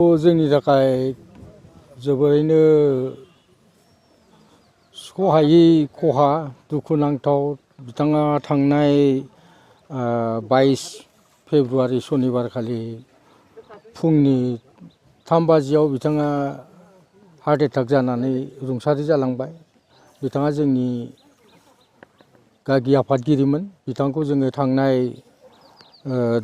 जोंनि थाखाय जोबोरैनो सहायै खहा दुखुनांथाव बिथाङा थांनाय 22 फेब्रुआरि शनिबार खालि फुंनि 3 बाजियाव बिथाङा हार्ट एटाक जानानै रुंसारि जालांबाय। बिथाङा जोंनि गागि आफादगिरिमोन। बिथांखौ जोङो थांनाय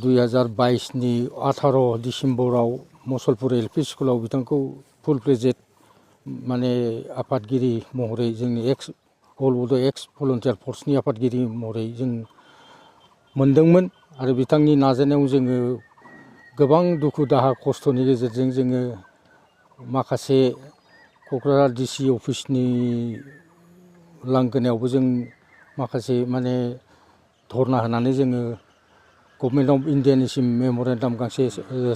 2022 नि 18 डिसेम्बराव मुसलपुर एलपि स्कुलाव बिथांखौ फुल प्लेजेड माने आफादगिरि महरै जोंनि अल बड' एक्स भलन्टियार फर्सनि आफादगिरि महरै जों मोनदोंमोन आरो बिथांनि नाजानायाव जोङो गोबां दुखु दाहा खस्थ'नि गेजेरजों जोङो माखासे क'क्राझार डिसि अफिसनि लांगोनायावबो जों माखासे माने धरना होनानै जोङो गभर्नमेन्ट अफ इन्डियानिसिम मेम'रेन्डाम गांसे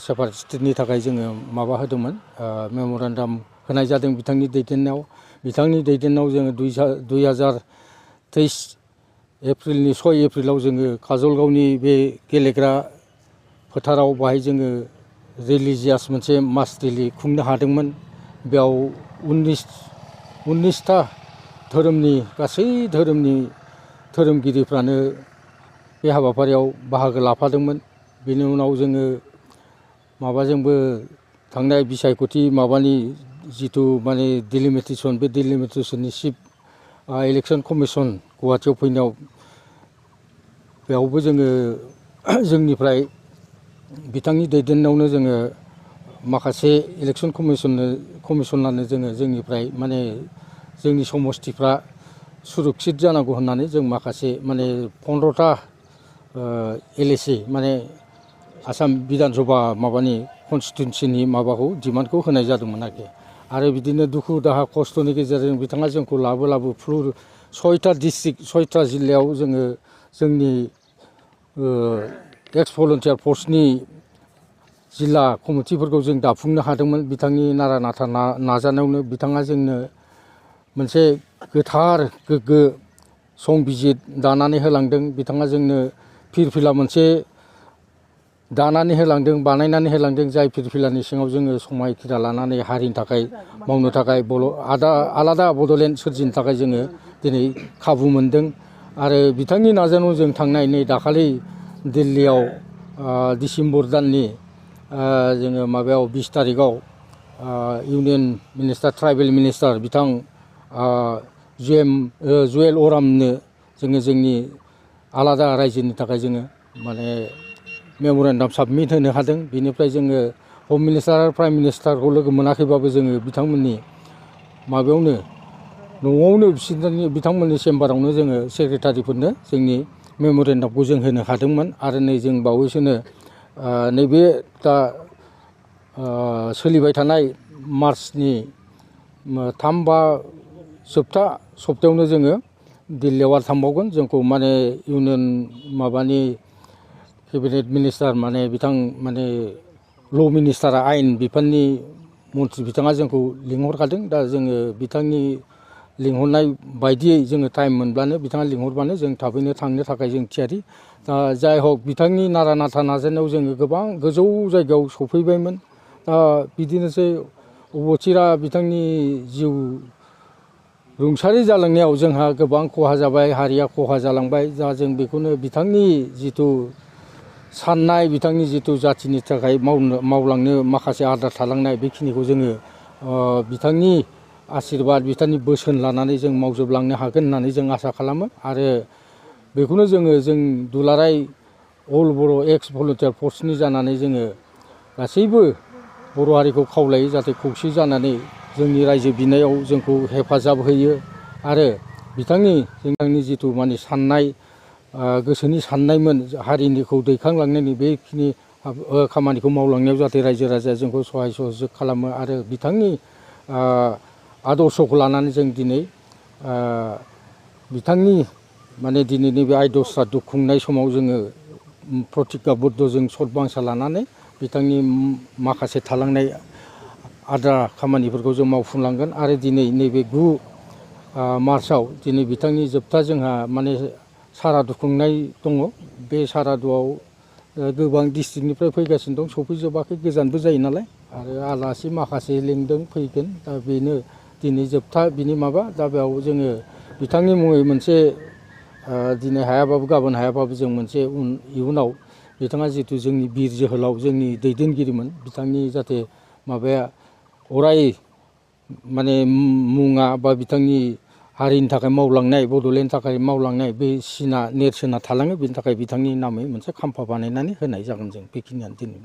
सेपारेटिस्टनि थाखाय जोङो माबा होदोंमोन, मेम'रेन्डाम होनाय जादों बिथांनि दैदेननायाव। बिथांनि दैदेननायाव जोङो 2023 एप्रिलनि 6 एप्रिलाव जोङो काजलगावनि बे गेलेग्रा फोथाराव बाहाय जोङो रिलिजियास मोनसे मास रेलि खुंनो हादोंमोन। बेयाव 19टा धोरोमनि गासै धोरोमनि धोरोमगिरिफ्रानो बे हाबाफारियाव बाहागो लाफादोंमोन। बेनि उनाव जोङो माबाजोंबो थांनाय बिसायख'थि माबानि जिथु माने डिलिमिटेसन, बे डिलिमिटेसननि चिफ इलेक्सन कमिसन गुवाहाटियाव फैनायाव बेयावबो जोङो जोंनिफ्राय बिथांनि दैदेननायावनो जोङो माखासे इलेक्सन कमिसनारनो जोङो जोंनिफ्राय माने जोंनि समस्थिफ्रा सुरक्षित जानांगौ होननानै जों माखासे माने 15टा LAC माने आसाम बिधान सभा माबानि कनस्टिटिउन्सिनि माबाखौ डिमान्डखौ होनाय जादोंमोन आरोखि। आरो बिदिनो दुखु दाहा खस्थ'नि गेजेरजों बिथाङा जोंखौ लाबो 6टा डिस्ट्रिक्ट 6टा जिल्लायाव जोङो जोंनि एक्स भलन्टियार फर्सनि जिल्ला कमिटिफोरखौ जों दाफुंनो हादोंमोन। बिथांनि नारा नाथा नाजानायावनो बिथाङा जोंनो मोनसे गोथार गोग्गो संबिजित दानानै होलांदों। बिथाङा जोंनो फिरफिला मोनसे दानानै होलांदों, बानायनानै होलांदों, जाय फिरफिलानि सिङाव जोङो समायखिरा लानानै हारिनि थाखाय मावनो थाखाय आलादा बड'लेण्ड सोरजिनो थाखाय जोङो दिनै खाबु मोनदों। आरो बिथांनि नाजानायाव जों थांनाय नै दाखालि दिल्लीयाव डिसेम्बर दाननि जोङो माबायाव 20 तारिखआव इउनियन मिनिस्टार ट्राइबेल मिनिस्टार बिथां जुवेल अरामनो जोङो जोंनि आलादा रायजोनि थाखाय जोङो माने मेम'रेन्डाम साबमिट होनो हादों। बेनिफ्राय जोङो हम मिनिस्टार आरो प्राइम मिनिस्टारखौ लोगो मोनाखैबाबो जोङो बिथांमोननि माबायावनो न'आवनो बिथांमोननि चेम्बारावनो जोङो सेक्रेटारिफोरनो जोंनि मेम'रेन्डामखौ जों होनो हादोंमोन। आरो नै जों बावैसोनो नैबे दा सोलिबाय थानाय मार्चनि 3-4 जोबथा सप्तायावनो जोङो दिल्लीयाव आरो थांबावगोन। जोंखौ माने इउनियन माबानि केबिनेट मिनिस्टार माने बिथां माने ल' मिनिस्टारा आयेन बिफाननि मन्थ्रि बिथाङा जोंखौ लिंहरखादों। दा जोङो बिथांनि लिंहरनाय बायदियै जोङो टाइम मोनब्लानो बिथाङा लिंहरबानो जों थाबैनो थांनो थाखाय जों थियारि। दा जाय हक बिथांनि नारा नाथा नाजानायाव जोङो गोबां गोजौ जायगायाव सफैबायमोन। दा बिदिनोसै अबथिरा बिथांनि जिउ रुंसारि जालांनायाव जोंहा गोबां खहा जाबाय, हारिया खहा जालांबाय। दा जों बेखौनो बिथांनि जिथु साननाय, बिथांनि जिथु जाथिनि थाखाय मावलांनो माखासे आद्रा थालांनाय बेखिनिखौ जोङो बिथांनि आशिर्बाद, बिथांनि बोसोन लानानै जों मावजोबलांनो हागोन होननानै जों आसा खालामो। आरो बेखौनो जों दुलाराय अल बर' एक्स भलन्टियार फर्सनि जानानै जोङो गासैबो बर' हारिखौ खावलायो जाहाथे खौसे जानानै जोंनि रायजो बिनायाव जोंखौ हेफाजाब होयो। आरो जोंनि जिथु माने साननाय, गोसोनि साननायमोन हारिनिखौ दैखांलांनायनि बेखिनि खामानिखौ मावलांनायाव जाहाथे रायजो राजाया जोंखौ सहाय सहयोग खालामो। आरो बिथांनि आदर्शखौ लानानै जों दिनै बिथांनि माने दिनैनि बे आइद' श्राद्ध खुंनाय समाव जोङो प्रतिज्ञा बुद्ध जों सत बांसा लानानै बिथांनि माखासे थालांनाय आद्रा खामानिफोरखौ जों मावफुंलांगोन। आरो दिनै नैबे 9 मार्चआव दिनै बिथांनि जोबथा जोंहा माने सारादु खुंनाय दङ। बे सारादुआव गोबां डिस्ट्रिक्टनिफ्राय फैगासिनो दं, सफैजोबाखै, गोजानबो जायो नालाय। आरो आलासि माखासे लिंदों फैगोन दा बेनो दिनै जोबथा बिनि माबा दा बेयाव जोङो बिथांनि मुङै मोनसे दिनै हायाबाबो गाबोन हायाबाबो जों मोनसे इयुनाव बिथाङा जितु जोंनि बिर जोहोलाव जोंनि दैदेनगिरिमोन बिथांनि जाहाथे माबाया अराय माने मुङा बा बिथांनि हारिनि थाखाय मावलांनाय बड'लेण्डनि थाखाय मावलांनाय बे सिना नेरसोना थालाङो बेनि थाखाय बिथांनि नामै मोनसे खाम्फा बानायनानै होनाय जागोन जों बेखिनियानो दिनै